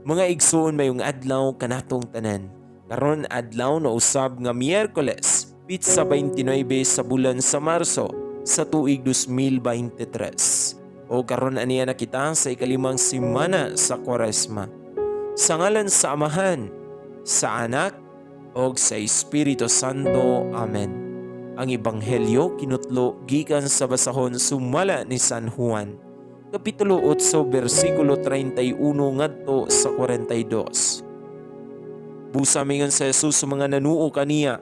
Mga igsoon, mayong adlaw kanatong tanan. Karon adlaw na usab nga Miyerkules, pitsa 29 sa bulan sa Marso sa tuig 2023. O karon aniya na kita sa ikalimang semana sa Kwaresma. Sa ngalan sa Amahan, sa Anak, o sa Espiritu Santo. Amen. Ang Ebanghelyo kinutlo gikan sa basahon sumala ni San Juan, Kapitulo 8, bersikulo 31 ngadto sa 42. Busa mingon sa Jesus sa mga nanuo kaniya,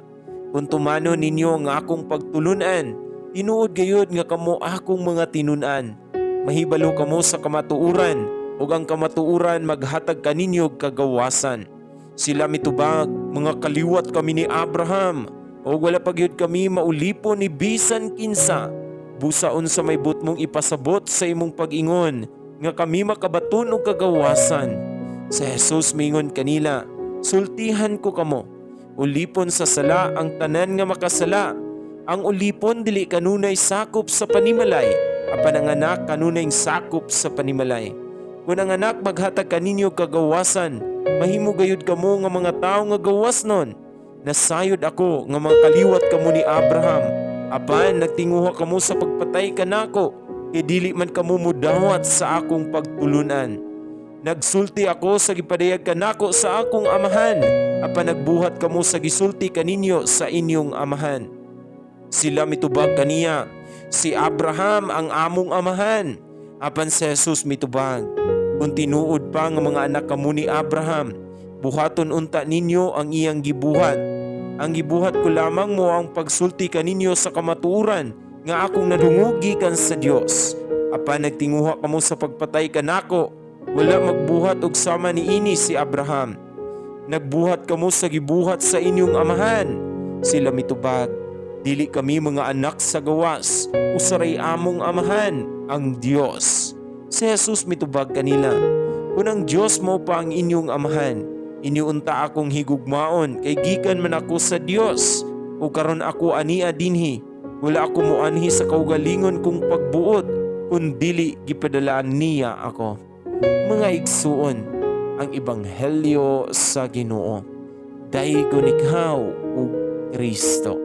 "Kung tumanon ninyo ang akong pagtulunan, tinuod gayud nga kamo akong mga tinun-an. Mahibalo kamo sa kamatuoran, ug ang kamatuoran maghatag kaninyo og kagawasan." Sila mitubag, "Mga kaliwat kami ni Abraham, ug wala pa gyud kami maulipon ni bisan kinsa. Busa unsa may buot mong ipasabot sa imong pag-ingon nga kami makabaton og kagawasan?" Si Jesus mingon kanila, "Sultihan ko kamo, ulipon sa sala ang tanan nga makasala. Ang ulipon dili kanunay sakop sa panimalay, apan ang anak kanunay sakop sa panimalay. Kung ang anak maghatag kaninyo kagawasan, mahimo gayud kamo nga mga tawo nga gawasnon. Nasayod ako nga mga kaliwat kamo ni Abraham, apan nagtinguha kamo sa pagpatay kanako, kay dili man kamo mudawat sa akong pagtulunan. Nagsulti ako sa gipadayag kanako sa akong amahan, apan nagbuhat kamo sa gisulti kaninyo sa inyong amahan." Sila mitubag kaniya, "Si Abraham ang among amahan." Apan si Jesus mitubag, "Kung tinuod pa nga mga anak kamo ni Abraham, buhaton unta ninyo ang iyang gibuhat. Ang gibuhat ko lamang mao ang pagsulti kaninyo sa kamatuoran nga akong nadungog gikan sa Dios. Apan nagtinguha kamo sa pagpatay kanako. Wala magbuhat og sama niini si Abraham. Nagbuhat kamo sa gibuhat sa inyong amahan." Sila mitubag, "Dili kami mga anak sa gawas, usa ray among amahan, ang Dios." Si Jesus mitubag kanila, "Kung ang Dios mao pa ang inyong amahan, inyo unta akong higugmaon kay gikan man ako sa Dios ug karon ako ania dinhi. Wala ako moanhi sa kaugalingon kong pagbuot, kun dili gipadalaan niya ako." Mga igsuon, ang ebanghelyo sa Ginoo. Daygon ikaw ug Kristo.